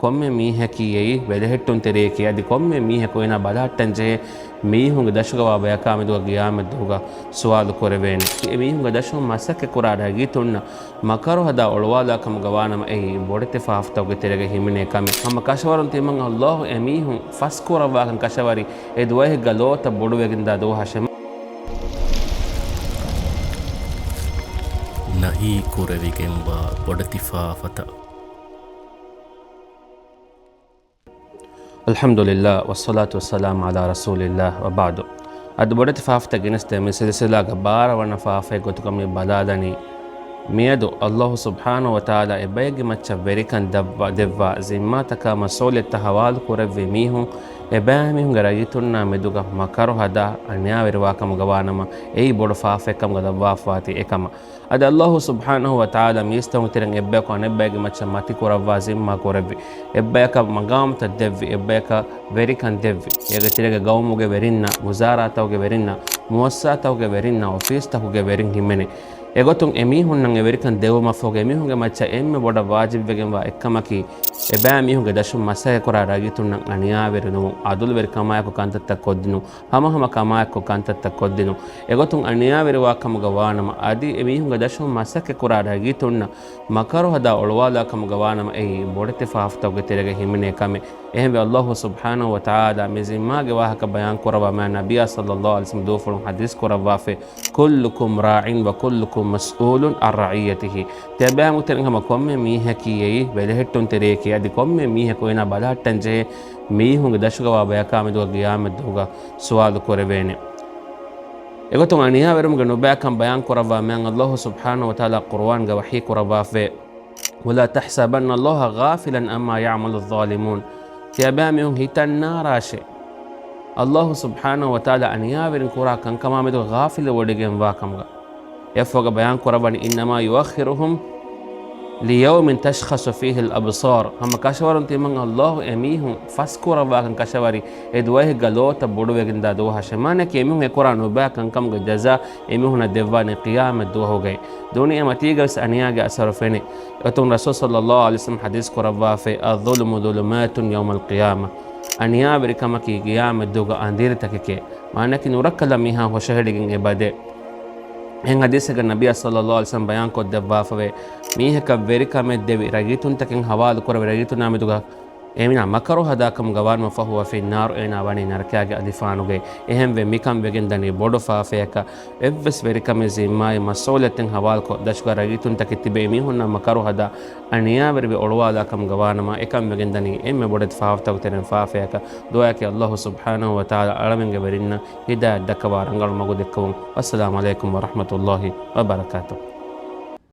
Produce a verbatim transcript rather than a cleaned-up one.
ކޮންމެ މީހަކީ އެއީ ބެލެހެއްޓުންތެރިއެކޭ. އަދި ކޮންމެ މީހަކު އޭނާ ބަލަހައްޓަން ޖެހޭ މީހުންގެ ދަށުގަވާ ބަޔަކާ މެދުގަ ގިޔާމަތްދުވަހުގަ ސުވާލު ކުރެވޭނެ. އެ މީހުންގެ ދަށުން މަސައްކަތްކުރާ ރައްޔިތުންނަށް މަކަރުހަދާ އޮޅުވާލާ ކަމުގަ ވާނަމަ، އެއީ ބޮޑެތި ފާފަތަކުގެ ތެރޭގަ ހިމެނޭ ކަމެއް. ހަމަ ކަށަވަރުން ތިމަން އައްލާހު އެ މީހުން ފަސްކުރައްވާކަން ކަށަވަރި އެ ދުވަހެއްގަ ލޯތައް ބޮޑުވެގެންދާ ދުވަހަށެމަ. ނަހީ ކުރެވިގެންވާ ބޮޑެތި ފާފަތައް. އަލްޙަމްދުލިއްލާ، ވައްޞަލާތު ވައްސަލާމު ޢަލާ ރަސޫލިއްލާ، ވަބަޢްދު. އަދި ބޮޑެތި ފާފަތައް ގެނެސްދޭ މި ސިލްސިލާގެ ބާރަ ވަނަ ފާފައެއް ގޮތުގަ މި ބަލާލަނީ. މިއަދު އައްލާހު ސުބްޙާނަހު ވަތަޢާލާ އެބައެއްގެ މައްޗަށް ވެރިކަން ދައްވާ، ދެއްވާ، ޒިންމާތަކާ މަސްއޫލިއްޔަތްތައް ހަވާލު ކުރެއްވި މީހުން އެބައިމީހުންގެ ރައްޔިތުންނާ މެދުގަ މަކަރު ހަދާ އަނިޔާވެރިވާ ކަމުގަ ވާނަމަ، އެއީ ބޮޑު ފާފައެއް ކަމުގަ ލައްވާފަވާތީ އެކަމަށް. އަދި އައްލާހު ސުބްޙާނަހު ވަތަޢާލާ މީސްތަކުންގެ ތެރެއިން އެއްބަޔަކު އަނެއްބައެއްގެ މައްޗަށް މަތި ކުރައްވާ، ޒިންމާ ކުރެއްވި، އެއްބަޔަކަށް މަގާމުތައް ދެއްވި، އެއްބަޔަކަށް ވެރިކަން ދެއްވި، އޭގެ ތެރޭގަ ގައުމުގެ ވެރިންނާ، ވުޒާރާތަކުގެ ވެރިންނާ، މުއައްސަސާތަކުގެ ވެރިންނާ، އޮފީސްތަކުގެ ވެރިން ހިމެނޭ. އެގޮތުން އެމީހުންނަށް އެ ވެރިކަން ދެއްވުމަށްފަހުގަ އެމީހުންގެ މައްޗަށް އެންމެ ބޮޑަށް ވާޖިބުވެގެންވާ އެއްކަމަކީ، އެބައިމީހުންގެ ދަށުން މަސައްކަތްކުރާ ރައްޔިތުންނަށް އަނިޔާވެރި ނުވުން، ޢަދުލުވެރި ކަމާއެކު ކަންތައްތައް ކޮށްދިނުން، ހަމަހަމަ ކަމާއެކު ކަންތައްތައް ކޮށްދިނުން. އެގޮތުން އަނިޔާވެރިވާ ކަމުގަ ވާނަމަ، އަދި އެމީހުންގެ ދަށުން މަސައްކަތްކުރާ ރައްޔިތުންނަށް މަކަރު ހަދާ އޮޅުވާލާ ކަމުގަ ވާނަމަ، އެއީ ބޮޑެތި ފާފަތަކުގެ ތެރޭގަ ހިމެނޭ ކަމެއް. އެހެންވެ، އައްލާހު ސުބްޙާނަހު ވަތަޢާލާ މި ޒިންމާގެ ވާހަކަ ބަޔާން ކުރައްވާ މާ ނަބިއްޔާ ޞައްލައްލާހު ޢަލައިހި ވަސައްލަމް ދޫފުޅުން ޙަދީޘް ކުރައްވާފައި، كلكم راع وكلكم مسؤول عن رعيته. ތިޔަބައިމީހުންގެ ތެރެއިން ހަމަ ކޮންމެ މީހަކީ އެއީ ބެލެހެއްޓުންތެރިއެކޭ. އަދި ކޮންމެ މީހަކު އޭނާ ބަލަހައްޓަން ޖެހޭ މީހުންގެ ދަށުގަވާ ބަޔަކާ މެދުގަ ގިޔާމަތްދުވަހުގަ ސުވާލު ކުރެވޭނެ. އެގޮތުން އަނިޔާވެރިވުމުގެ ނުބައިކަން ބަޔާން ކުރައްވާ މާތް އައްލާހު ސުބްޙާނަހު ވަތަޢާލާ ޤުރުއާންގަ ވަޙީ ކުރައްވާފައި، ولا تحسبن الله غافلا عما يعمل الظالمون. ތިޔަބައިމީހުން ހިތަށް ނާރާށޭ، އައްލާހު ސުބްޙާނަހު ވަތަޢާލާ އަނިޔާވެރިން ކުރާ ކަންކަމާ މެދުގަ ޣާފިލު ވޮޑިގެންވާ ކަމުގަ. އެއަށްފަހުގަ ބަޔާން ކުރައްވަނީ، إنما يؤخرهم ليوم تشخص فيه الأبصار. ހަމަ ކަށަވަރުން ތިމަން އައްލާހު އެމީހުން ފަސްކުރައްވާކަން ކަށަވަރި އެ ދުވަހެއްގަ ލޯތައް ބޮޑުވެގެންދާ ދުވަހަށެ. މާނައަކީ އެމީހުން އެކުރާ ނުބައި ކަންކަމުގެ ޖަޒާ އެމީހުންނަށް ދެއްވާނެ ޤިޔާމަތް ދުވަހުގައި. ދުނިޔެ މަތީގަވެސް އަނިޔާގެ އަސަރު ފެނޭ. އެގޮތުން ރަސޫލު ޞައްލައްލާހު ޢަލައިހި ވަސައްލަމް ޙަދީޘް ކުރައްވާފައި، الظلم ظلمات يوم القيامة. އަނިޔާވެރިކަމަކީ ޤިޔާމަތްދުވަހުގެ އަނދިރިތަކެކޭ. މާނައަކީ ނުރައްކަލަ މީހާ ހުށަހެޅިގެން އެބަދޭ. އެހެން ޙަދީޘެއްގަ ނަބިއްޔާ ޞައްލައްލާހު ޢަލައިހި ވަސައްލަމް ބަޔާންކޮށްދެއްވާފަވޭ، މީހަކަށް ވެރިކަމެއް ދެވި، ރައްޔިތުންތަކެއް ހަވާލު ކުރެވި، ރައްޔިތުންނާ މެދުގަ އޭނާ މަކަރު ހަދާކަމުގަ ވާނަމަ، فهو في النار، އޭނާ ވަނީ ނަރަކައިގެ އަލިފާނުގައި. އެހެންވެ، މިކަން ވެގެންދަނީ ބޮޑު ފާފަޔަކަށް. އެއްވެސް ވެރިކަމެއް ޒިންމާއެއް މަސްއޫލިއްޔަތެއް ހަވާލުކޮށް، ދަށުގަ ރައްޔިތުންތަކެއް ތިބެ އެމީހުންނާ މަކަރު ހަދާ އަނިޔާވެރިވެ އޮޅުވާލާކަމުގަ ވާނަމަ، އެކަން ވެގެންދަނީ އެންމެ ބޮޑެތި ފާފަތަކުގެ ތެރެއިން ފާފަޔަކަށް. ދުޢާއަކީ އައްލާހު ސުބްޙާނަހު ވަތަޢާލާ އަޅަމެންގެ ވެރިންނަށް ހިދާޔަތް ދައްކަވާ ރަނގަޅު މަގު ދެއްކެވުން. ވައްސަލާމު ޢަލައިކުމް ވަރަޙްމަތުﷲ ވަބަރަކާތުހު.